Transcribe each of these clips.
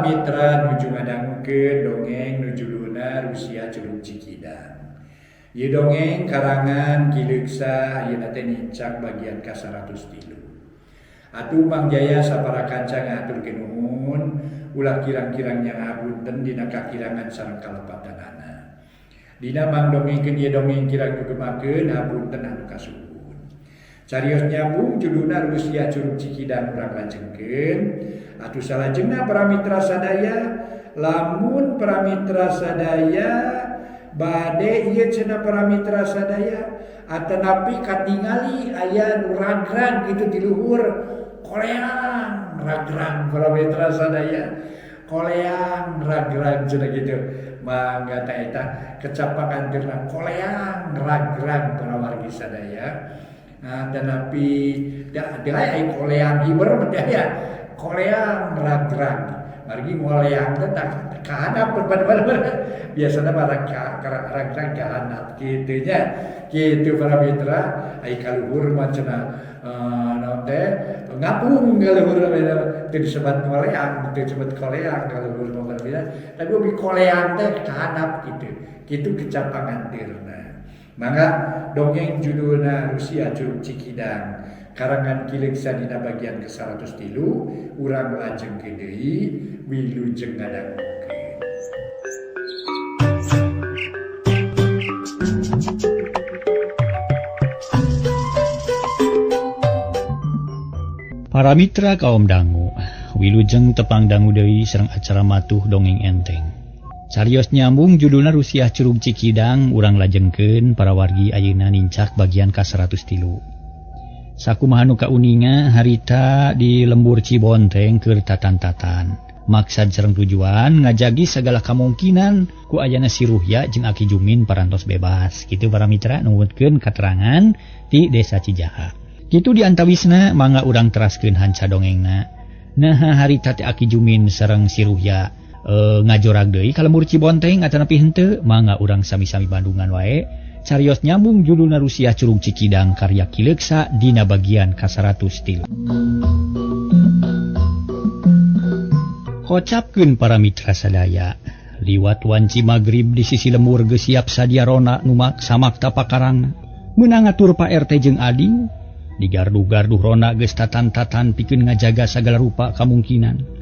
Para mitra nuju ngadangukeun dongeng nu judulna Rusia Curug Cikidang. Ieu dongeng karangan Ki Leuksa ayeuna teh nincak bagian ka 103. Atuh Mang Jaya sapara kanca ngahaturkeun nuhun ulah kirang-kirang nya ngahapunten dina kakirangan sareng kalepatanana. Dina mang dongengkeun ieu dongeng kirang nyugemakeun hapunten anu kasuhun. Carios nyambung judulna Rusia Curug Cikidang urang lajengkeun. Atuh salajengna para mitra sadaya, lamun para mitra sadaya bade ieu cenah para mitra sadaya atanapi katingali aya nu ragrag kitu di luhur koleang ragrag para mitra sadaya koleang ragrag cenah kitu mangga ta eta kecapakan geurna koleang ragrag para wargi sadaya. Nah, tetapi da ai koleang hiber mah aya koleang ragrag margi ngoleang teh kahandap biasana mah ragrag kahandap kitu nya kitu para mitra ai kaluhur mah cenah naon teh ngapung kaluhur mah teu disebat ngoleang teu disebut koleang kaluhur mah para mitra tapi ubi koleang teh kahandap kitu kitu kecapangan tirna. Mangga dongeng judulna Rusia Curug Cikidang karangan Ki Leuksa dina bagian ke-103 urang lajengkeun deui wilujeng ngadangukeun. Para mitra kaum dangu, wilujeng tepang dangu deui sareng acara matuh dongeng enteng. Carios nyambung judulna Rusia Curug Cikidang urang lajengkeun para wargi ayeuna nincak bagian ka 103. Sakumaha nu kauninga harita di lembur Cibonteng keur tatan-tatan. Maksad sareng tujuan ngajagi segala kamungkinan ku ayana si Ruhya jeung Aki Jumin parantos bebas. Kitu para mitra nungutkeun katerangan ti Desa Cijaha. Kitu diantawisna mangga urang teraskeun hanca dongengna. Naha harita teh Aki Jumin sareng si Ruhya ngajorag deui ka lembur Cibonteng atanapi henteu mangga urang sami-sami bandungan wae. Carios nyambung judulna Rusia Curug Cikidang karya Ki Leuksa dina bagian ka 103. Kocapkeun para mitra sadaya liwat wanci magrib di sisi lembur geus siap sadia rona nu samakta pakarangna meunang ngatur Pak RT jeung Ading di gardu-gardu rona geus tatan-tatan pikeun ngajaga sagala rupa kamungkinan.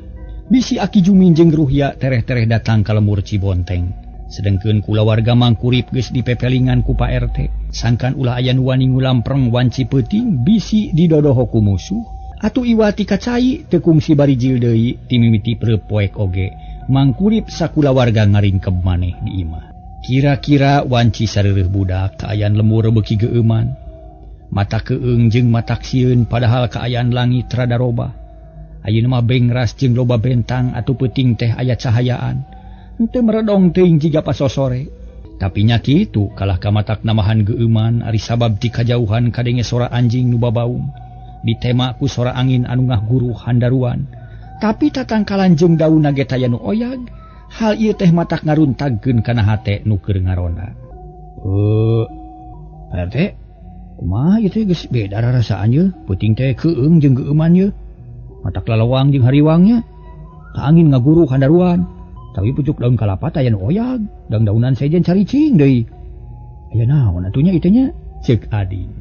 Bisi Aki Jumin jeung Ruhya tereh-tereh datang ka lembur Cibonteng. Sedengkeun kulawarga Mangkurip geus dipepelingan ku Pak RT. Sangkan ulah aya nu wani ngulampreng wanci peuting bisi didodoho ku musuh. Atuh iwati kacai teu kungsi barijil deui timimiti preupoek oge. Mangkurip sakulawarga ngaringkeb maneh di imah. Kira-kira wanci sareureun budak kaayaan lembur beuki geueuman. Mata keung jeung matak sieun padahal kaayaan langit rada robah. Ayeuna mah bengras jeung loba bentang atuh peuting teh aya cahayaan. Henteu meredong teuing jiga pasosore. Tapi nya kitu kalah ka matak namahan geueuman ari sabab ti kajauhan kadenge sora anjing nu babaung. Ditema ku sora angin anu ngahguruh handaruan. Tapi tatangkalan jeung daunna ge taya nu oyag, hal ieu teh matak ngaruntagkeun kana hate nu keur ngaronda. Pak RT, kumaha ieu teh geus beda rarasaan ye, peuting teh keung jeung geueuman ye. Matak lalawang jeung hariwangnya ka angin ngaguruh handaruan tapi pucuk daun kalapa teh aya nu oyag dang-daunan sejen caricing deui aya naon atuh nya ieu teh nya ceuk Ading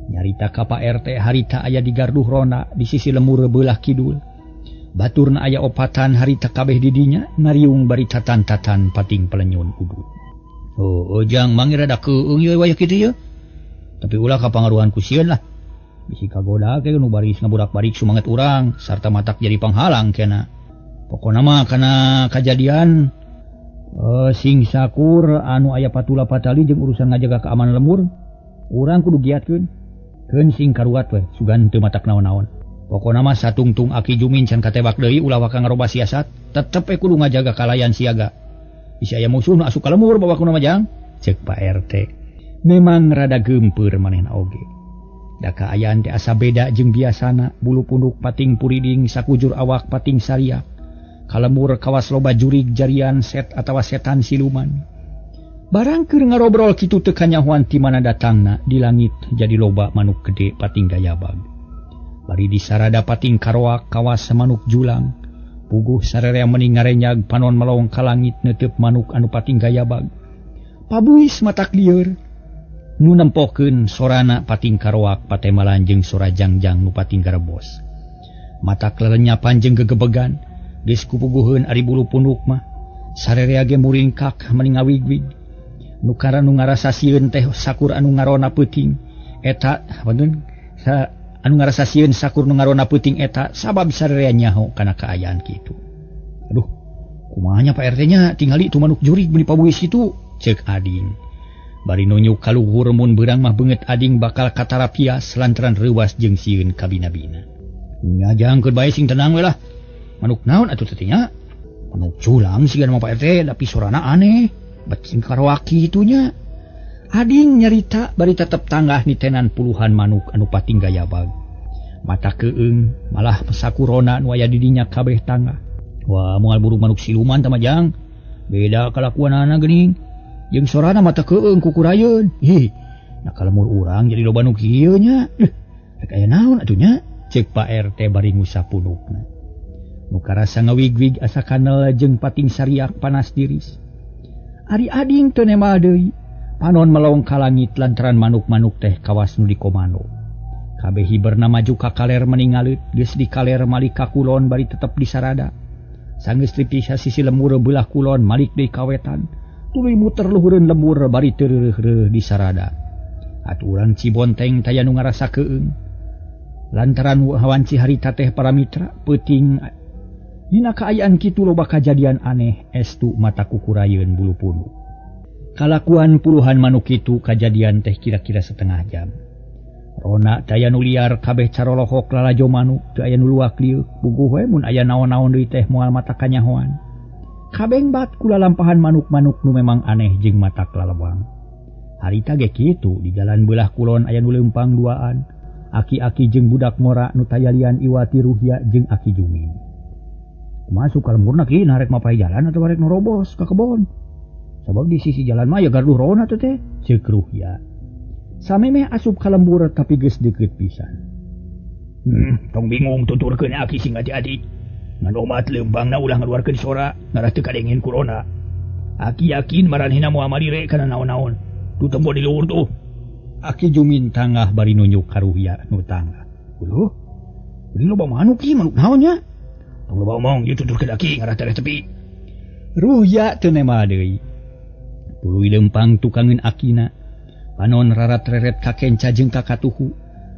nyarita ka Pak RT harita aya di garduh rona di sisi lemur beulah kidul baturna aya opatan harita kabeh di dinya ngariung bari tatan-tatan pating pelenyun udud. Oh jang mangi rada keung ieu wayah kitu ye tapi ulah kapangaruhan ku sieun lah bisi kagoda ke nu baris ngaburak-barik sumanget urang sarta matak jadi panghalang kena. Pokona mah kana kajadian sing sakur anu aya patula patali jeung urusan ngajaga keamanan lembur urang kudu giatkeun keun sing karuat we sugan teu matak naon-naon. Pokona mah satungtung Aki Jumin can katebak deui ulah waka ngaroba siasat tetep we kudu ngajaga kalayan siaga bisi aya musuh nu asup ka lembur bawa kuna mah jang ceuk Pak RT. Memang rada geumpeur manehna oge. Da kaayaan teh asa beda jeung biasana bulu punduk pating puriding sakujur awak pating saria kalembur kawas loba jurig jarian set atawa setan siluman barang keur ngarobrol kitu teu kanyahoan ti mana datangna di langit jadi loba manuk gede pating gayabag bari disarada pating karoak kawas manuk julang Puguh sarerea meni ngarenyag panon melong ka langit neuteup manuk anu pating gayabag. Pabuis matak lieur. Nu nempokeun sorana pating karoak patemalan jeung sora jangjang nu pating garebos. Matak lelenyapan jeung gegebegan geus kupuguheun ari bulu punduk mah. Sarerea ge muringkak meni ngawigwig. Nu karana nu ngarasa sieun teh sakur anu ngarona peuting eta punten anu ngarasa sieun sakur nu ngarona peuting eta sabab sarerea nyaho kana kaayaan kitu. Aduh, kumaha nya Pak RT nya tingali tu manuk jurig meuni pabuis kitu, ceuk Ading. Bari nunjuk ka luhur mun beurang mah beungeut Ading bakal katarapias lantaran reuwas jeung sieun kabina-bina. Nya jangkeun bae sing tenang we lah. Manuk naon atuh teh nya? Manuk culang siga mah Pak RT tapi sorana aneh, bet sing karoak kitu nya. Ading nyarita bari tetep tanggah nitenan puluhan manuk anu pating gayabag. Mata keung malah sakurona nu aya di dinya kabeh tanggah. Wah, moal buru manuk siluman tah mah jang. Beda kalakuanana geuning. Jeung sorana mata keung kukurayeun. Ih, nah kalemur urang jadi loba nu kieu nya. Rek aya naon atuh nya? Ceuk Pak RT bari ngusap punukna. Nu karasa ngawigwig asa kanel jeung pating sariak panas diris. Ari Ading teu nemal deui. Panon melong ka langit lantaran manuk-manuk teh kawas nu dikomando. Kabeh hiberna maju ka kaler meni ngaleut, geus di kaler malik ka kulon bari tetep disarada. Sanggeus lipis sisi lemur beulah kulon malik deui ka wetan. Tuluy muter luhureun lembur bari teu reureuh-reureuh disarada. Atuh urang Cibonteng taya nu ngarasa keung. Lantaran wanci harita teh para mitra peuting dina kaayaan kitu loba kajadian aneh estu mata kukurayeun bulu punuk. Kalakuan puluhan manuk itu kajadian teh kira-kira setengah jam. Rona taya nu liar kabeh carolohok lalajo manuk teu aya nu luak lieu puguh we mun aya naon-naon deui teh moal mata kanyahoan. Kabeng bat kula lampahan manuk-manuk nu memang aneh jeung matak lalewang. Harita ge kitu di jalan beulah kulon aya nu leumpang duaan, aki-aki jeung budak ngora nu tayalian iwati Ruhya jeung Aki Jumin. Masuk ka lemburna ki narek mapay jalan atawa rek norobos ka kebon. Sabab di sisi jalan mah ya garduh rona teh teh, ceuk Ruhya. Samemeh asup ka lembur tapi geus deukeut pisan. Tong bingung tuturkeun aki sing hati-hati. Ngan omat leumpangna ulah ngaluarkeun sora, ngarah teu kadengin ku rona. Aki yakin maranehna moal malire kana naon-naon. Tu tempo di luhur tuh. Aki Jumin tangah bari nunjuk ka Ruhya nu tangah. Uluh, beuring loba manuk ieu manuk naon nya? Tong loba omong ieu tuturkeun aki ngarah tereh tepi. Ruhya teu nemal deui. Tuluy lempang tukangeun akina. Panon rarat-reret ka kenca jeung ka katuhu.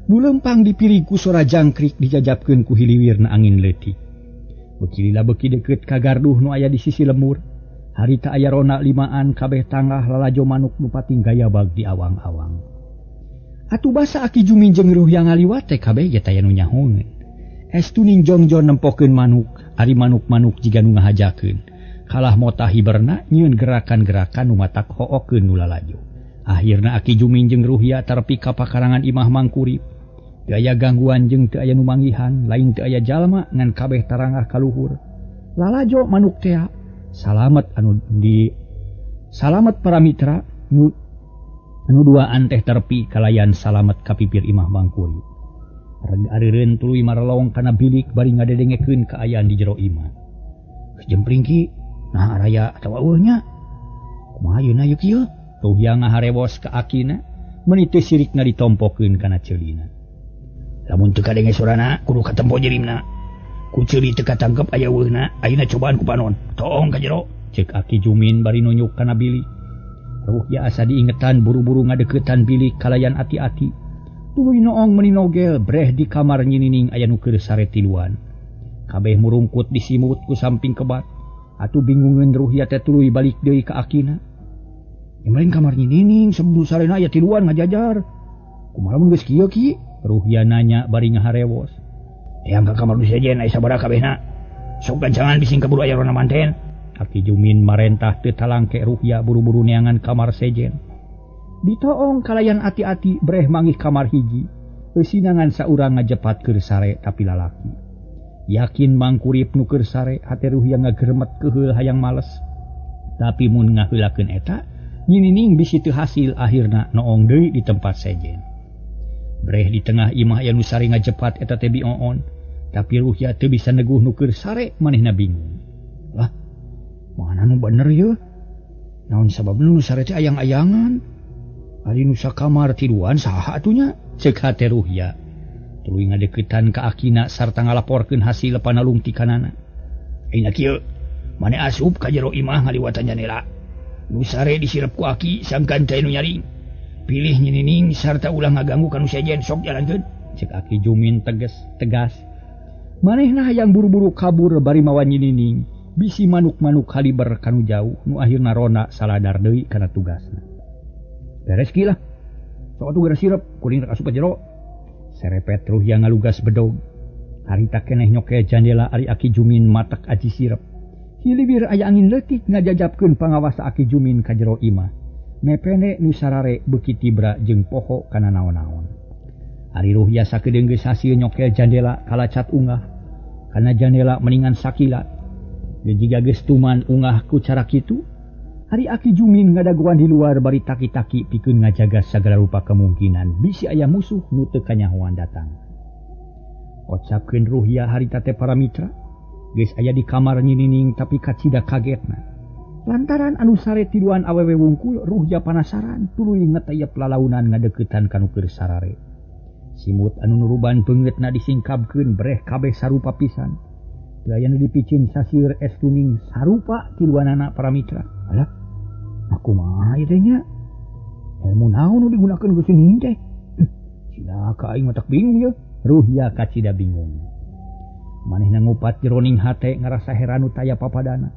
Nu lempang dipirig ku sora jangkrik dijajapkeun ku hiliwirna angin leutik. Beuki lila beuki deukeut ka garduh nu aya di sisi lembur. Harita aya rona limaan kabeh tanggah lalajo manuk nu pating gayabag di awang-awang. Atuh basa Aki Jumin jeung Ruhya ngaliwat teh kabeh ge taya nu nyahoeun. Estu ningjongjon nempokeun manuk, ari manuk-manuk jiga nu ngahajakeun. Kalah motah hiberna nyieun gerakan-gerakan nu matak hookeun nu lalajo. Akhirna Aki Jumin jeung Ruhya tarpi ka pakarangan imah Mangkurip. Teu aya gangguan jeung teu aya nu manggihan, lain teu aya jalma ngan kabeh tarangah ka luhur. Lalajo manuk tea. Salamet anu di salamet para mitra nu duaan teh terpi kalayan salamet ka pipir imah Mangkurip. Reg areureun tuluy marelong kana bilik bari ngadedengekeun kaayaan di jero imah. Jempling ki, nah araya atawa eueuh nya. Kumaha yeuna ieu kieu? Ruhya ngaharewos ka akina, meuni teu sirikna ditompokeun kana ceulina. Lamun teu kadenge sorana kudu katempo jirimna. Ku ceuli teu katangkep aya eueuhna, ayeuna cobaan ku panon. Toong ka jero, ceuk Aki Jumin bari nunjuk kana bilik. Ruhya asa diingetan buru-buru ngadeuketan bilik kalayan ati-ati. Tuluy noong meuni nogel breh di kamar nyinining aya nu keur sare tiluan. Kabeh murungkut disimut ku samping kebat. Atuh bingungeun Ruhya teh tuluy balik deui ka akina. Yang lain kamar nyinining sebelum sarena aya tiluan ngajajar. Kumaha mun geus kieu ki? Ruhya nanya bari ngaharewos. Eyang ka kamar nu sejen aya sabaraha kabehna. Sok gancangan bising kaburu aya rona manten. Aki Jumin marentah teu talangke Ruhya buru-buru neangan kamar sejen. Ditoong kalayan ati-ati breh mangih kamar hiji. Eusinangan saurang ngajepat keur sare tapi lalaki. Yakin Mangkurip nu keur sare hate Ruhya ngageremet keuheul hayang males. Tapi mun ngaheulakeun eta nyinining bisi teu hasil akhirna noong deui di tempat sejen. Breh di tengah imah aya nu sare ngajepat eta teh bioon. Tapi Ruhya teu bisa neguh nu keur sare manehna bingung. Lah, mana nu bener yeuh? Naon sababna nu sare teh ayang-ayangan? Ari nu sakamar tiluan saha atuh nya? Ceuk hate Ruhya. Tuluy ngadeukeutan ka akina sarta ngalaporkeun hasil panalungtikanana. Ayeuna kieu, mane asup ka jero imah ngaliwatan janela. Nu sare disirep ku aki sangkan teh nu nyaring. Pilih nyinining sarta ulah ngaganggu ka nu sejen sok jalankeun. Ceuk Aki Jumin tegas. Manehna hayang buru-buru kabur bari mawa nyinining, bisi manuk-manuk kaliber kanu jauh nu akhirna rona saladar deui kana tugasna. Beres ki lah. Sok atuh geura sirep kuring rek asup ka jero. Serepet Ruhya ngalugas bedog. Harita keneh nyoke jandela ari Aki Jumin matak aji sirep. Hilibir aya angin leutik ngajajabkeun pangawasa Aki Jumin ka jero imah. Mepene nu sarare beuki tibra jeung poho kana naon-naon. Ari Ruhya sakedeung geus hasil nyokel jandela kalacat ungah. Kana jandela meningan sakila. Jiga geus tuman ungah ku cara kitu. Ari Aki Jumin ngadaguan di luar bari taki-taki pikeun ngajaga sagala rupa kemungkinan bisi aya musuh nu teu kanyahoan datang. Ocapkeun Ruhya harita teh para mitra, geus aya di kamar nyinining tapi kacida kagetna. Lantaran anu sare tiluan awewe wungkul, Ruhya panasaran tuluy ngetayep lalaunan ngadeuketan ka nu keur sarare. Simut anu nuruban beungeutna disingkabkeun breh kabeh sarupa pisan. Teu aya nu dipiceun sasieur es kuning sarupa tiluanana para mitra. Alah, kumaha ieu teh nya? Ilmu naon nu digunakeun ku si Nining teh? Cilaka aing mah tak bingung yeuh. Ruhya kacida bingung. Manehna ngupat jeroning hate ngarasa heran nu taya papadana.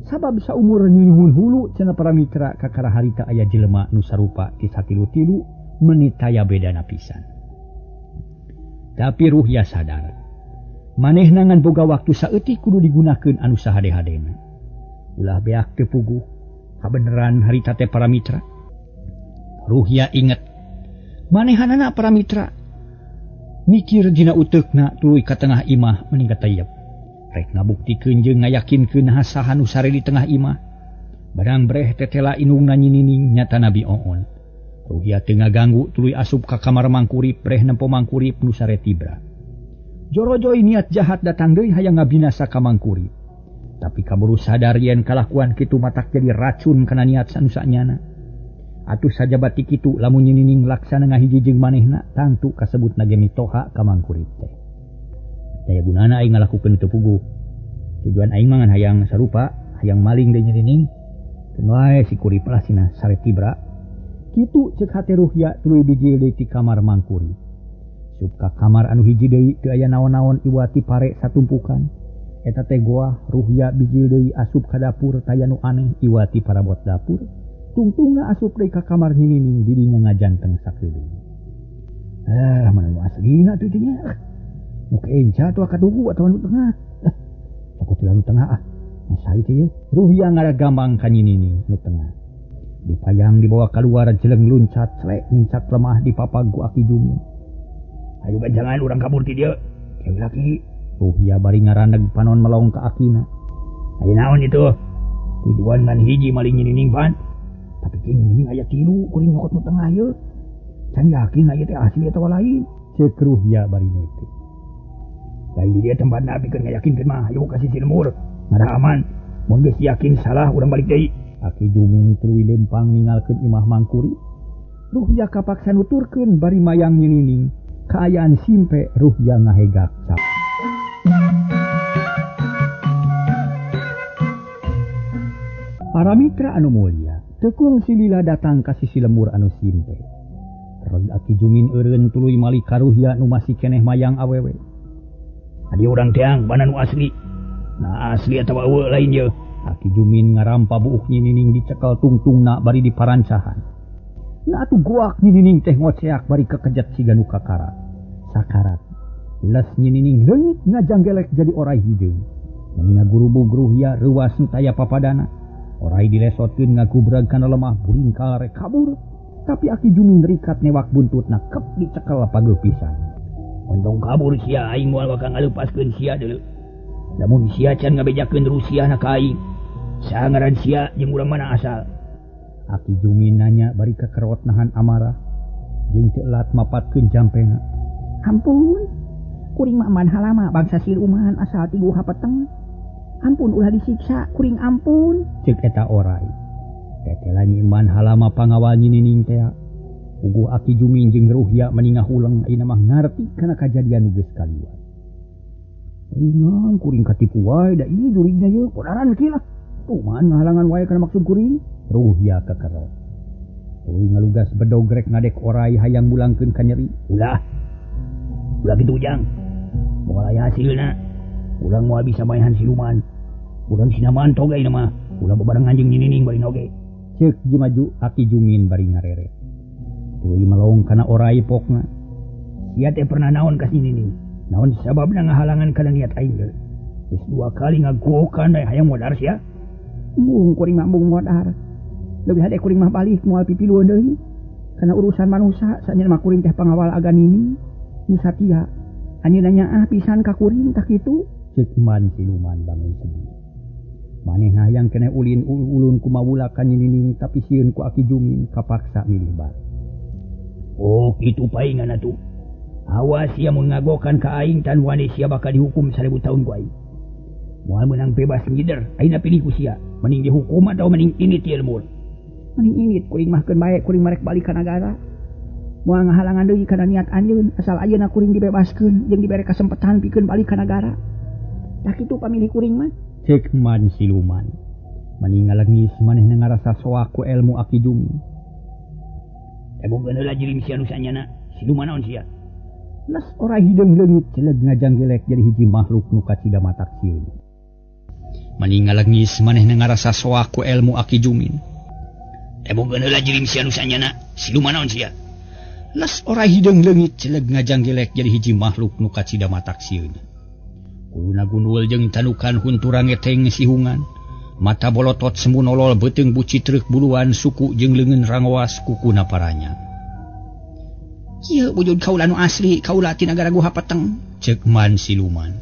Sabab saumur nyunyuhun hulu cenah para mitra kakara harita aya jelema nu sarupa ti satilu-tilu meuni taya bedana pisan. Tapi Ruhya sadar, manehna ngan boga waktu saeutik kudu digunakeun anu sahade-hadena. Ulah beak teu puguh, kabeneran harita teh para mitra. Ruhya inget, manehanana para mitra mikir dina uteukna tuluy ka tengah imah meni katayep. Rek ngabuktikeun jeung ngayakinkeun saha nu sare di tengah imah. Barang breh tetela indungna nyinining nyata Nabi Oon. Ruhya teu ngaganggu tuluy asup ka kamar mangkurip breh nempo mangkurip nu sare tibra. Jorojoy niat jahat datang deui hayang ngabinasa ka mangkurip. Tapi kaburu sadar yen kalakuan kitu matak jadi racun kana niat anu sanyana. Atuh sajabati kitu lamun nyinining laksana ngahiji jeung manehna tangtu kasebutna ge mitoha ka mangkurip teh. Daya gunana aing ngalakukeun teu puguh. Tujuan aing mah ngan hayang sarupa, hayang maling deui nyinining. Keun wae si kurip lah sina sare tibra. Kitu ceuk hate Ruhya tuluy bijil deui ti kamar mangkurip. Sup ka kamar anu hiji deui teu aya naon-naon iwati pare satumpukan. Eta teh goah Ruhya bijil deui asup ka dapur taya nu aneh iwati parabot dapur. Tungtungna asup deui ka kamar nyinining didinya ngajanteng sakeudeung. Ah, mana nu aslina tuh teh nya? Nu kenca atuh kadugu atawa nu tengah. Aku teh nu tengah ah. Masa teh yeuh. Ruhya ngaragamang ka nyinining nu tengah. Dipayang dibawa keluar jeleng luncat celek nincak lemah dipapag ku Aki Jumin. Ayo ganjangan urang kabur ti dieu. Kewe laki. Ruhya bari ngaraneg panon melong ka akina. Aya naon itu? Tujuan ngan hiji maling nyinining pan. Tapi ke nyinining aya tilu kuring nyokot nu tengah yeuh. Can yakin aya teh asli atawa lain. Ceuk Ruhya bari neuteuk. Lain di dieu tempatna pikeun ngayakinkeun mah hayu ka sisi lembur. Ngarah aman. Mun geus yakin salah urang balik deui. Aki Jumin tuluy lempang ninggalkeun imah mangkuri. Ruhya kapaksa nuturkeun bari mayang nyinining. Kaayaan simpe Ruhya ngahegak cap. Para mitra anu mulia, tekung silila datang ka sisi lembur anu simpe. Reg Aki Jumin eureun tuluy mali ka Ruhya nu masih keneh mayang awewe. Adi urang teang mana nu asli? Nah asli atawa eueuh lain yeuh. Aki Jumin ngarampa buuk nyinining dicekel tungtungna bari diparancahan. Nah atuh goak nyinining teh ngoceak bari kekejet siga nu kakara. Sakarat. Les nyinining leungit ngajanggelek jadi orai hideung. Meni ngagurubug Ruhya reuwas nu taya papadana. Orai dilesotkeun ngagubrag kana lemah buringkal rek kabur. Tapi Aki Jumin rikat newak buntutna kep dicekel pageuh pisan. Ontong kabur sia aing moal bakal ngalepaskeun sia deuleu. Lamun sia can ngabejakeun Rusia na ka aing. Saha ngaran sia jeung urang mana asal? Aki Jumin nanya bari kakerot nahan amarah jeung teu elat mapatkeun jampena. Ampun, Kuring mah man halama bangsa siluman asal ti Guha Peteng. Ampun ulah disiksa, kuring ampun. Cek eta orai. Tetela nyiman halama pangawal Nyi Nining teh. Puguh Aki Jumin jeung Ruhya meni ngahuleng ayeuna mah ngarti kana kajadian nu geus kaliwat. Ringan kuring katipu wae da ieu jurigna ye podaran kieu lah. Tuman ngahalangan wae kana maksud kuring. Ruhya kakero. Tuluy ngalugas bedog rek ngadek orai hayang mulangkeun ka nyeri. Ulah. Ulah kitu Ujang. Moal aya hasilna. Urang moal bisa maehan siluman. Urang sinaman toge ieu mah. Ulah bebarengan jeung Nyi Nining bari oge. Ceuk jimaju Aki Jumin bari ngareret. Tuluy melong kana orai pokna. Sia teh pernah naon ka Nyi Nining? Naon sababna ngahalangan kana niat aing ge? Geus dua kali ngagokan da hayang modar sia. Mung kuring mah mung modar. Leuwih hade kuring mah balik moal pipilueun deui. Kana urusan manusa sanyana mah kuring teh pangawal aga Nining. Nu satia. Anjeunna nyaah pisan ka kuring tah kitu. Ceuk man siluman bangun sedih. Manehna hayang keneh ulin ulun kumawula ka Nyi Nining tapi sieun ku Aki Jumin kapaksa milih balik. Oh kitu paingan atuh. Awas sia mun ngagokan ka aing tan wani sia bakal dihukum 1000 tahun ku aing. Moal meunang bebas ngider, ayeuna pilih ku sia. Mending dihukum atau mending init ieu lembur. Mending init kuring mah keun bae kuring marek balik ka nagara. Moal ngahalangan deui kana niat anjeun asal ayeuna kuring dibebaskeun jeung dibere kasempatan pikeun balik ka nagara. Tah kitu pamilih kuring mah. Ceuk man siluman. Mani ngalengis manehna ngarasa soak ku ilmu Aki Jumin. Tebongkeun heula jirim sia nu sanyana. Siluman naon sia? Las orai hideung leungit celeg ngajanggelek jadi hiji makhluk nu kacida matak sieun. Mani ngalengis manehna ngarasa soak ku ilmu Aki Jumin. Tebongkeun heula jirim sia nu sanyana. Siluman naon sia? Las orai hideung leungit celeg ngajanggelek jadi hiji makhluk nu kacida matak sieun. Kuluna gundul jeung tanukan hunturang ngeteng sihungan. Mata bolotot semu nolol beuteung bucitreuk buluan suku jeung leungeun rangoas kukuna paranya. Kieu wujud kaula nu asli, kaula ti nagara Guha Peteng. Ceuk man siluman.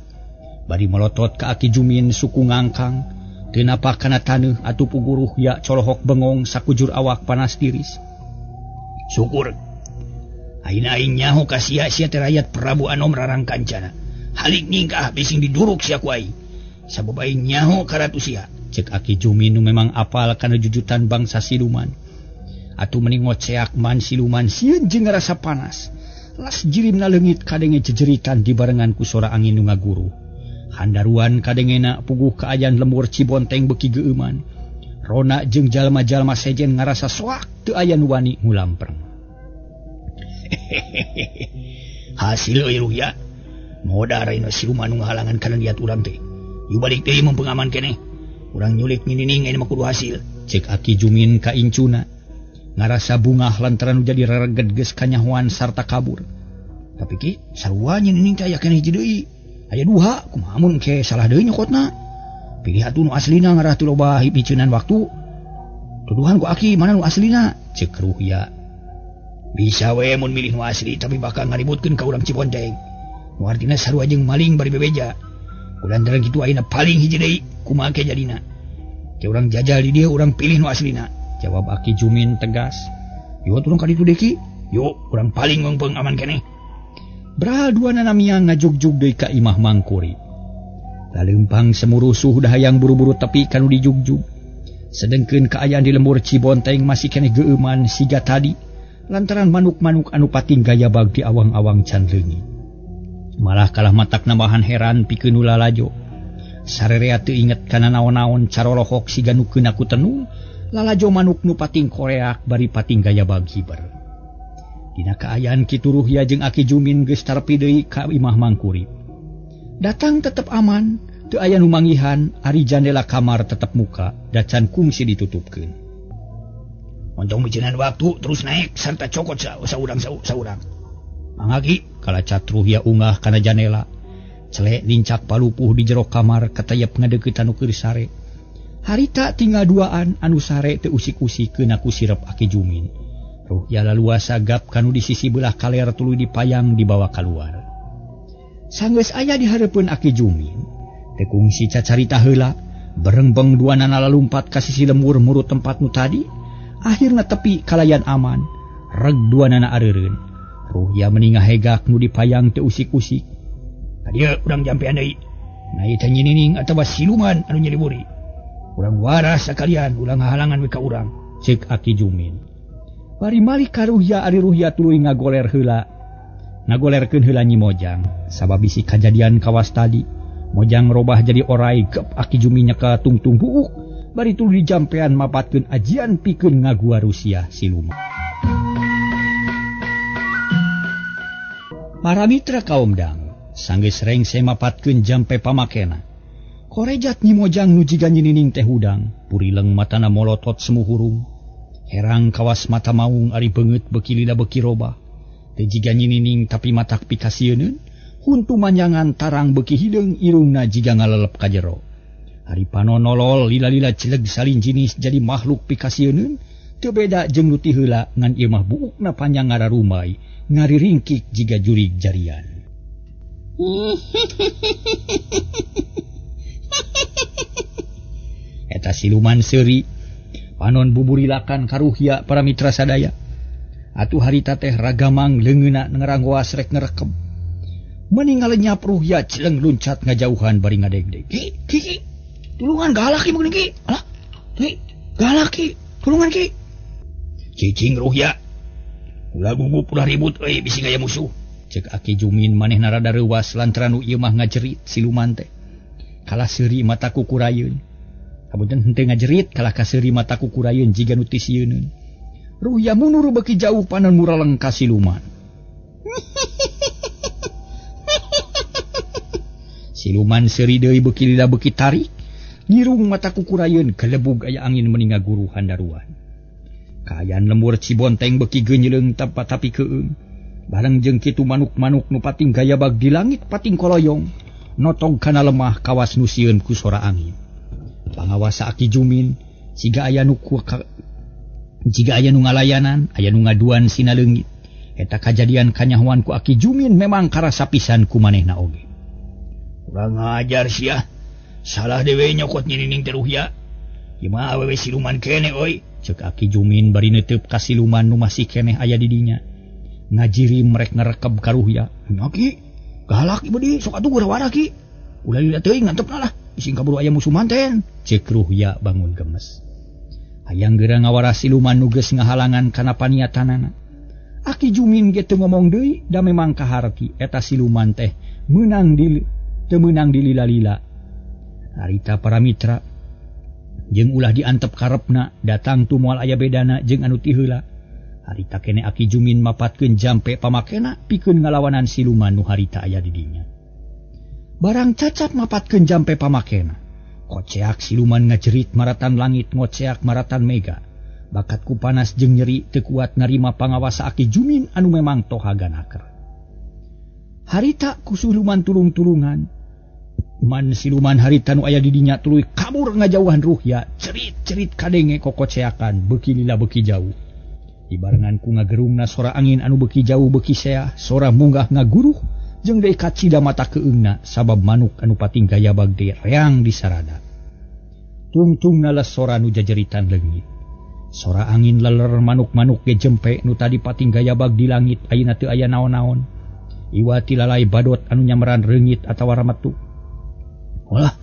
Bari melotot ka Aki Jumin suku ngangkang, teu napak kana taneuh atuh puguruh ya colohok bengong sakujur awak panas tiris. Syukur. Ayeuna aing nyaho ka sia sia teh rakyat Prabu Anom Rarangkancana. Halik ningkah bising diduruk sia ku aing. Sabab aing nyaho ka ratu sia. Ceuk Aki Jumin nu memang apal kana jujutan bangsa siluman. Atuh meni ngoceak man siluman sieun jeung ngarasa panas. Las jirimna leungit kadenge jejeritan dibarengan ku sora angin nu ngaguru. Handaruan kadengena puguh kaayaan lembur Cibonteng beuki geueuman. Rona jeung jalma-jalma sejen ngarasa soak teu aya nu wani ngulampreng. Hasil euy Ruhya. Modar ayeuna siluman nu ngahalangan kana niat urang teh. Yu balik deui mun pengaman keneh. Urang nyulik Nyi Nining ayeuna mah kudu hasil. Ceuk Aki Jumin ka incuna. Ngarasa bungah lantaran jadi rereged geus kanyahoan sarta kabur. Tapi ki sarua Nyi Nining teh aya keneh hiji deui. Aya duha kumaha mun ke salah deui nyokotna. Pilih atuh nu aslina ngarah teu loba hipiceunan waktu. Tuduhan ku Aki mana nu aslina? Ceuk Ruhya. Bisa we mun milih nu asli tapi bakal ngaributkeun ka urang Cibonteng. Nu artina sarua jeung maling bari bebeja. Kulantaran kitu ayeuna paling hiji deui kumaha ke jadina. Ke urang jajal di dieu urang pilih nu aslina. Jawab Aki Jumin tegas. Yo turun ka ditu deui ki. Yo urang paling meungpeung aman keneh. Bral dua nanamia ngajugjug deui ka imah Mangkuri. Laleumpang semurusuh dahayang buru-buru tepi kanu dijugjug. Sedengkeun kaayaan di lembur Cibonteng masih keneh geueuman siga tadi lantaran manuk-manuk anu pating gayabag di awang-awang can leungit. Malah kalah matak nambahan heran pikeun nu lalajo. Sarerea teu inget kana naon-naon carolohok siga nu keuna ku tenung. Lalajo manuk nu pating koreak bari pating gayabag hiber. Dina kaayaan kitu Ruhya jeung Aki Jumin geus tarpi deui ka imah Mangkuri. Datang tetep aman, teu aya nu manggihan, ari jandela kamar tetep muka, da can kungsi ditutupkeun. Ontong miceunaan waktu terus naik sarta cokot saurang saurang. Mangga Ki, kalacat Ruhya ungah kana janela. Celek lincak palupuh di jero kamar katayep ngadeukeut anu keur sare. Harita tinggal duaan anu sare teu usik-usik keuna ku sirep Aki Jumin. Ruhya laluasa gap kanu di sisi belah kaler tuluy dipayang dibawa kaluar. Sanggeus aya di hareupeun Aki Jumin, teu kungsi cacarita heula, berengbeng duanana lalumpat ka sisi lembur murut tempat nu tadi, akhirna tepi kalayan aman, reg duanana areureun. Ruhya meni ngahegak nu dipayang teu usik-usik. Ka dieu urang jampean deui. Nah ieu teh nyinining atawa siluman anu nyeri buri. Urang waras sakalian ulah ngahalangan we ka urang. Ceuk Aki Jumin. Bari malik ka Ruhya ari Ruhya tuluy ngagoler heula. Ngagolerkeun heula Nyi Mojang sabab bisi kajadian kawas tadi. Mojang robah jadi orai gep Aki Jumin nyeka tungtung buuk bari tuluy dijampean mapatkeun ajian pikeun ngagua Rusia siluman. Para mitra kaum dang sanggeus rengse mapatkeun jampe pamakena. Korejat Nyi Mojang nu jiga nyinining teh hudang, purileng matana molotot semu hurung. Herang kawas mata maung ari beungeut beuki lila beuki robah. Teu jiga nyinining tapi matak pikasieuneun. Huntu manjangan tarang beuki hideung irungna jiga ngalelep ka jero. Ari panon nolol lila-lila celeg salin jinis jadi makhluk pikasieuneun teu beda jeung nu ti heula ngan ieu mah buukna panjang ngararumai ngariringkik jiga jurig jarian. Eta siluman seuri panon buburilakan ka Ruhya para mitra sadaya. Atuh harita teh ragamang leungeunna ngeranggoas rek ngerekeb. Meninggal lenyap Ruhya celeng luncat ngajauhan bari ngadegdeg. Ki, ki, ki. Tulungan galak ki meureun ki. Alah. Ki, galak ki. Tulungan ki. Cicing Ruhya. Ulah gugup ulah ribut euy bisi gaya musuh. Ceuk Aki Jumin manehna rada reuwas lantaran nu ieu mah ngajerit siluman teh. Kalah seuri mata kukurayeun. Hapunten henteu ngajerit kalah ka seuri mata kukurayeun jiga nu tisieuneun. Ruhya mundur beuki jauh panon muraleng ka siluman. Siluman seuri deui beuki lila beuki tarik, nyirung mata kukurayeun gelebug aya angin meninga guru handaruan. Kaayaan lembur Cibonteng beuki geunyeuleng tanpa tapi keung. Bareng jeung kitu manuk-manuk nu pating gayabag di langit pating koloyong, notog kana lemah kawas nu sieun ku sora angin. Pangawasa Aki Jumin siga aya nu jiga aya nu ngalayanan, aya nu ngaduan sina leungit. Eta kajadian kanyahoan ku Aki Jumin memang karasa pisan ku manehna oge. Kurang ngajar sia. Salah dewe nyokot nyinining teh Ruhya. Ieu mah awewe siluman keneh euy. Ceuk Aki Jumin bari neuteub ka siluman nu masih keneh aya di dinya. Ngajirim rek ngerekeb ka Ruhya. Nya Ki, galak ieu di sok atuh gura-wara Ki. Ulah lila teuing ngantepna lah. Ising kaburu aya musuh manten. Ceuk Ruhya bangun gemes. Hayang geura ngawara siluman nu geus ngahalangan kana paniatanana. Aki Jumin ge teu ngomong deui da memang kaharti eta siluman teh meunang di teu meunang dilila-lila. Harita para mitra jeung ulah diantep karepna datang tu moal aya bedana jeung anu ti heula. Harita kene Aki Jumin mapatkeun jampe pamakena pikeun ngalawanan siluman nu harita aya di dinya. Barang cacap mapatkeun jampe pamakena, koceak siluman ngajerit maratan langit ngoceak maratan mega. Bakat ku panas jeung nyeri teu kuat narima pangawasa Aki Jumin anu memang toha ganaker. Harita ku siluman tulung-tulungan. Man siluman harita nu aya di dinya tuluy kabur ngajauhan Ruhya, cerit-cerit kadenge kokoceakan beuki lila beuki jauh. Dibarengan ku ngagerungna sora angin anu beuki jauh beuki seah, sora munggah ngaguruh jeung deui kacida mata keungna sabab manuk anu pating gayabag deui reang disarada. Tungtungna les sora nu jajeritan leungit. Sora angin leler manuk-manuk ge jempe nu tadi pating gayabag di langit ayeuna teu aya naon-naon. Iwati lalai badot anu nyamperan reungit atawa rametu. Olah,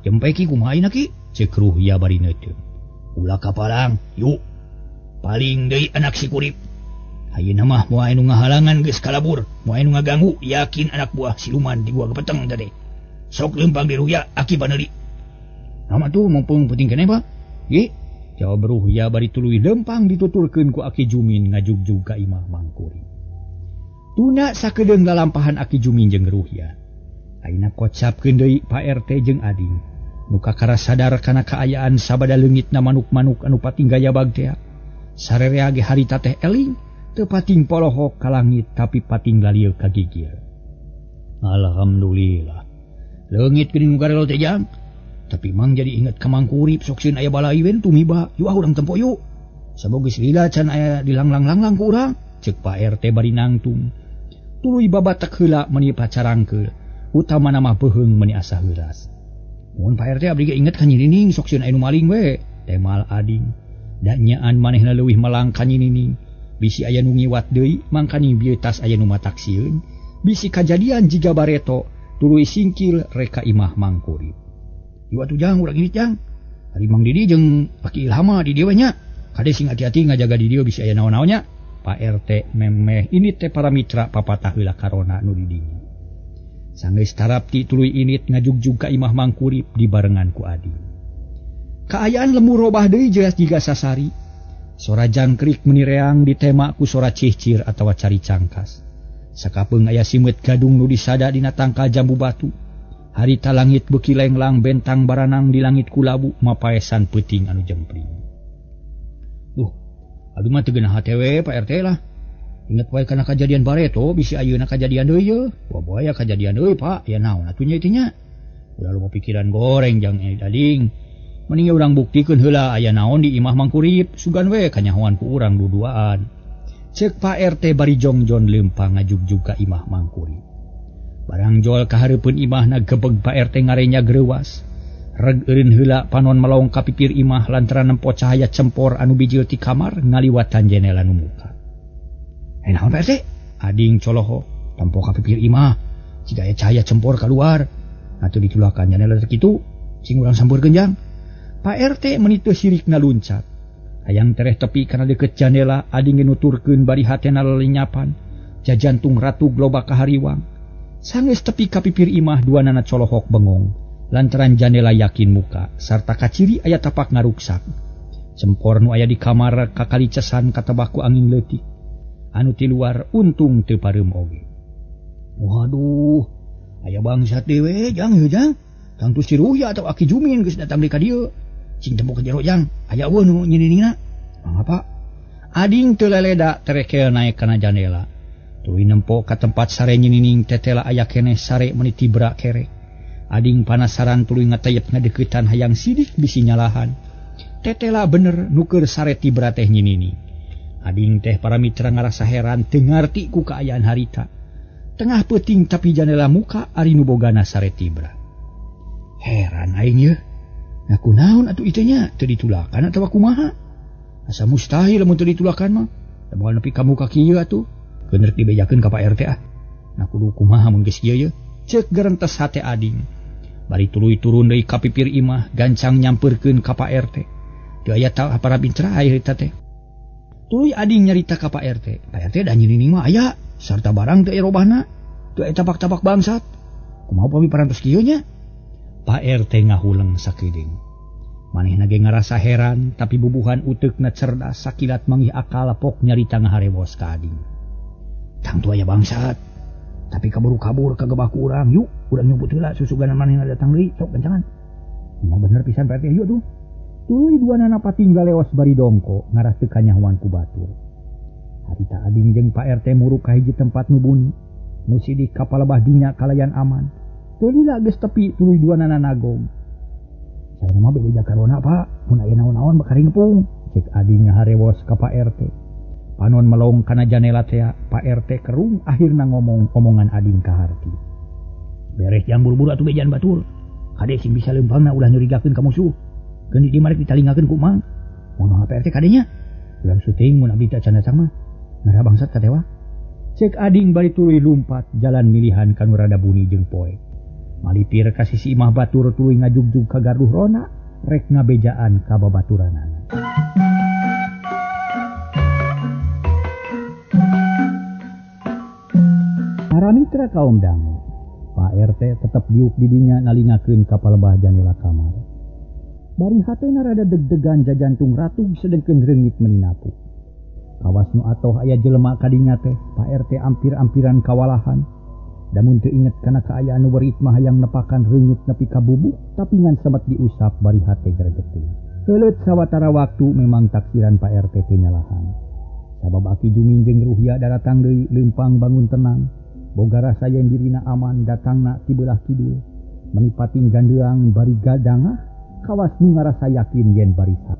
jempe ki kumaha ayeuna ki? Ceuk Ruhya bari neuteung. Ulah kapalang, yuk. Paling deui anak si kurip. Ayeuna mah moal anu ngahalangan geus kalabur, moal anu ngaganggu, yakin anak buah siluman di gua gepeteng tadi. Sok leumpang di Ruhya aki paneuli. Nama tuh mumpung penting keneh, Pak. Ye, jawab Ruhya bari tuluy leumpang dituturkeun ku Aki Jumin ngajugjug ka imah Mangkuri. Tuna sakedeung lalampahan Aki Jumin jeung Ruhya. Ayeuna kocapkeun deui Pak RT jeung Ading. Nu kakara sadar kana kaayaan sabada leungitna manuk-manuk anu pating gayabag teh. Sarerea ge harita teh eling, teu pating polohok ka langit tapi pating lalieu ka gigir. Alhamdulillah. Leungit geuning nu garelo teh jang. Tapi mang jadi inget ka Mangkurip sok sieun aya balai we tumiba. Yuk ah urang tempo yuk. Sabab geus lila can aya dilanglang-langlang ku urang. Ceuk Pak RT bari nangtung. Tuluy babatek heula meuni pacarangkeul. Utamana mah beuheung meuni asa heuras. Mun Pak RT abdi ge inget ka nyinining sok sieun aya nu maling we. Temal Ading. Da nyaan manehna leuwih melang ka nyinining. Bisi aya nu ngiwat deui mangkaning bieu tas aya nu matak sieun. Bisi kajadian jiga bareto Tuluy singkil reka imah Mangkurip. Ieu atuh jang urang ini jang. Ari Mang Didi jeung Aki Ilhama di dieu nya. Kade sing hati-hati ngajaga di dieu bisi aya naon-naonnya. Pak RT memeh ini teh para mitra papatah heula karona nu di dinya. Sanggeus tarapti tuluy init ngajugjug ka imah Mangkurip dibarengan ku Ading. Kaayaan lembur robah deui jelas jiga sasari. Sora jangkrik menireang ditema ku sora cihcir atawa cari cangkas. Sakapeung aya simeut gadung nu disada dina tangkal jambu batu. Harita langit beuki lenglang bentang baranang di langit kulabu mapaesan peuting anu jempling. Duh, aduh mah teu geunah hate we Pak RT lah. Inget wae kana kajadian bareto bisi ayeuna kajadian deui ye. Wah boya kajadian deui Pak, ya naon atuh nya itu nya. Ulah loba pikiran goreng jang ading. Mending urang buktikeun heula aya naon di imah Mangkurip, sugan we kanyahoan ku urang duduaan. Ceuk Pak RT bari jongjon leumpang ngajugjug ka imah Mangkurip. Barang jol ka hareupeun imahna gebeg Pak RT ngarenya greuwas. Reg eureun heula panon melong ka pipir imah lantaran nempo cahaya cempor anu bijil ti kamar ngaliwatan jenela nu muka. Eh naon Pak RT? Ading coloho tempo ka pipir imah, jiga aya cahaya cempor kaluar. Atuh ditulakan jenela teh kitu, cing urang sampeurkeun jang. Pak RT meni teu sirik ngaluncat. Hayang tereh tepi kana deukeut jandela ading nuturkeun bari hatena lelenyapan. Jajantung ratug loba kahariwang. Sanggeus tepi ka pipir imah duanana colohok bengong. Lantaran jandela yakin muka sarta kaciri aya tapak ngaruksak. Cempor nu aya di kamar kakalicesan katebak ku angin leutik. Anu ti luar untung teu pareum oge. Waduh, aya bangsat dewe jang heuh jang. Tangtu si Ruhya atau Aki Jumin geus datang deui ka dieu. Cing tempo ke jero jang, aya eueuh nu nyininingna. Mangga Pak. Ading teu leleda terekel naek kana jandela. Tuluy nempo ka tempat sare nyinining tetela aya keneh sare meuni tibra kerek. Ading panasaran tuluy ngatayep ngadeuketan hayang sidik bisi nyalahan. Tetela bener nuker sare tibra teh nyinining. Ading teh para mitra ngarasa heran teu ngarti ku kaayaan harita. Tengah peuting tapi jandela muka ari nu bogana sare tibra. Heran aing yeuh. Nah kunaon atuh ieu nya teu ditulakan atawa kumaha? Asa mustahil lamun teu ditulakan mah. Da moal nepi ka muka kieu atuh. Keun rek dibejakeun ka Pak RT ah. Nah kudu kumaha mun geus kieu yeuh? Ceuk gerentes hate ading. Bari tuluy turun deui ka pipir imah gancang nyampeurkeun ka Pak RT. Teu aya para mitra harita teh. Tuluy ading nyarita ka Pak RT. Pak RT da nyinining mah aya sarta barang teu aya robahna. Teu aya tapak-tapak bangsat. Kumaha upami parantos kieu nya? Pak RT ngahuleng sakedeung. Manehna ge ngarasa heran tapi bubuhan uteukna cerdas sakilat manggih akal pok nyarita ngaharewos ka ading. Tangtu aya bangsat. Tapi kaburu-kabur kagebah ku urang. Yuk, urang nyumput heula susuganan manehna datang deui, sok gancangan. Nya bener pisan Pak RT, yuk tuh. Tuluy duanana patinggal lewas bari dongko ngarah teu kanyahoan ku batur. Harita ading jeung Pak RT muruk ka hiji tempat nu buni, nu sidik ka palebah dinya kalayan aman. Teu lila geus tepi tuluy duanana nagog. Saya mah bebeja karona Pak, mun aya naon-naon bakal ngepung. Ceuk ading ngaharewos ka Pak RT. Panon melong kana janela teh, Pak RT kerung akhirna ngomong omongan ading kaharti. Beres jang buru-buru atuh bejan batur. Kade sing bisa leumpangna ulah nyurigakeun ka musuh. Keun di marek ditalingakeun ku mang. Mono Pak RT kadenya. Ulah syuting mun abdi teh can datang mah. Ngarah bangsat katewa. Ceuk ading bari tuluy lumpat jalan milihan kanu rada buni jeung poek. Malipir ka sisi imah batur tuluy ngajugjug ka garduh rona rek ngabejaan ka babaturanana. Para mitra kaum dangu, Pak RT tetep diuk didinya nalingakeun ka palebah jandela kamar. Bari hatena rada deg-degan jajantung ratug sedengkeun reungit meuni napuk. Kawas nu atoh aya jelema kadinya teh, Pak RT ampir-ampiran kawalahan. Damun teu inget kana kaayaan nu berit mah hayang nepakan reungit nepi ka bubuk, tapi ngan semet diusap bari hate gregeteun. Heuleut sawatara waktu memang taksiran Pak RT teu nyalahan. Sabab Aki Jumin jeung Ruhya daratang deui leumpang bangun tenang. Boga rasa yen dirina aman datangna ti beulah kidul. Meni pating gandeang bari gadangah, kawas nu ngarasa yakin yen barisa.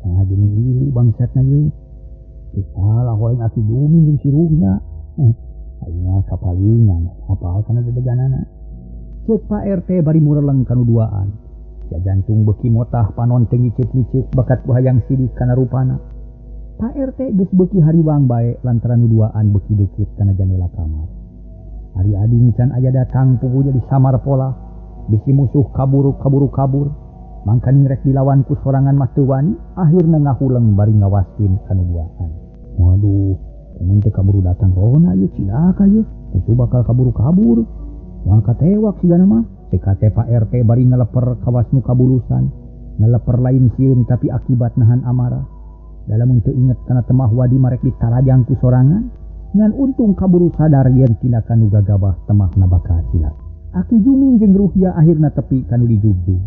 Nah geuning ieu bangsatna ieu. Salah hoeng Aki Jumin jeung si Ruhya. Ayeuna kapalingan, apal kana dedeganana. Ceuk Pak RT bari mureleng kanu duaan. Ya jantung beuki motah panon teu ngiceup-ngiceup bakat ku hayang sidik kana rupana. Pak RT geus beuki hariwang bae lantaran nu duaan beuki deukeut kana jandela kamar. Ari ading can aya datang pugu jadi samar pola. Bisi musuh kaburu kaburu kabur. Mangkaning rek dilawan ku sorangan mah teu wani, akhirna ngahuleng bari ngawaskeun kanu duaan. Waduh, mun teu kaburu datang rona ieu cilaka ieu. Musuh bakal kaburu kabur. Moal katewak sigana mah. CKT Pak RT bari ngeleper kawas nu kabulusan. Ngeleper lain sieun tapi akibat nahan amarah. Dalam teu inget kana temah wadi marek ditarajang ku sorangan, ngan untung kaburu sadar yen tindakan nu gagabah temahna bakal cilaka. Aki Jumin jeung Ruhya akhirna tepi kanu dijugjug.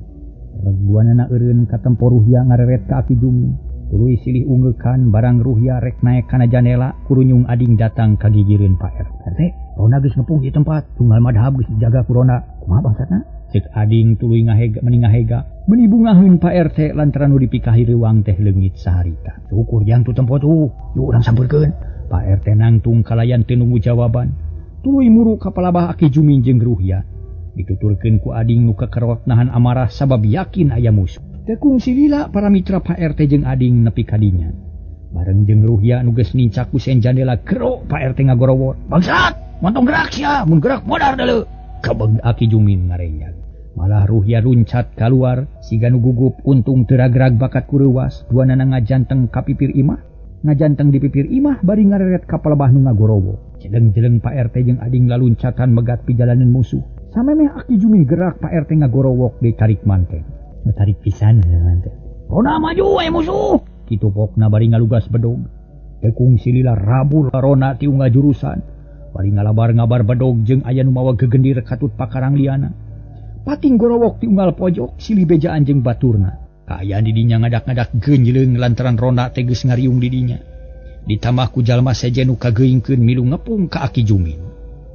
Reguanana eureun katempo Ruhya ngareret ka Aki Jumin. Tuluy silih unggeukan barang Ruhya rek naek kana janela kurunyung ading datang ka gigireun Pak RT. Rona geus ngepung di tempat, tunggal madhab geus dijaga ku Rona. Kumaha bangsatna? Cek ading tuluy ngahega meni ngahega. Meni bungaheun Pak RT lantaran nu dipikahi reuang teh leungit saharita. Syukur jang tu tempo tuh, yuk urang sampeurkeun. Pak RT nangtung kalayan teu nunggu jawaban. Tuluy muru ka palabah Aki Jumin jeung Ruhya. Dituturkeun ku ading nu kakerot nahan amarah sabab yakin aya musuh. Teu kungsi lila para mitra Pak RT jeung ading nepi ka dinya. Bareng jeung Ruhya nu geus nincak ku sen jandela gero Pak RT ngagorowor. Bangsat, montong gerak sia, mun gerak modar deuleu. Kabeg Aki Jumin ngarenjag. Malah Ruhya luncat kaluar siga nu gugup untung teu ragrag bakat ku reuwas. Duanana ngajanteng ka pipir imah, ngajanteng di pipir imah bari ngareret ka palebah nu ngagorowo. Jeleng-jeleng Pak RT jeung ading laluncatan megat pijalanan musuh. Samemeh Aki Jumin gerak Pak RT ngagorowok ditarik manten. Tarik pisan manten. Rona maju aya musuh. Kitu pokna bari ngalugas bedog. Teu kungsi lila rabur Rona ti unggal jurusan. Bari ngalabar ngabar bedog jeung aya nu mawa gegendir katut pakarang liana. Pating gorowok ti unggal pojok silih bejaan jeung baturna. Kaayaan di dinya ngadak-ngadak geunjleung lantaran Rona teh geus ngariung di dinya. Ditambah ku jalma sejen nu kageuingkeun milu ngepung ka Aki Jumin.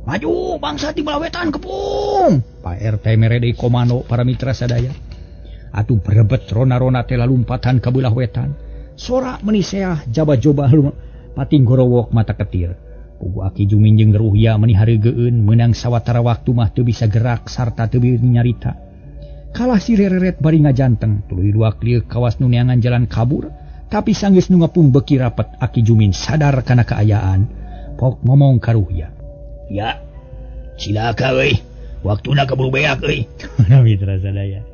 Maju bangsa di belah wetan kepung. Pak RT mere deui komando para mitra sadaya. Atuh berebet rona-rona teh lalumpatan ka belah wetan. Sora meuni seah jaba-joba pating gorowok mata ketir. Pugu Aki Jumin jeung Ruhya meuni hareugeun meunang sawatara waktu mah teu bisa gerak sarta teu nyarita. Kalah si rereret bari ngajanteng tuluy luak lieu kawas nu neangan jalan kabur, tapi sanggeus nu ngepung beuki rapet Aki Jumin sadar kana kaayaan. Pok ngomong ka Ruhya. Ya, cilaka euy. Waktuna kaburu beak euy. Mitra sadaya.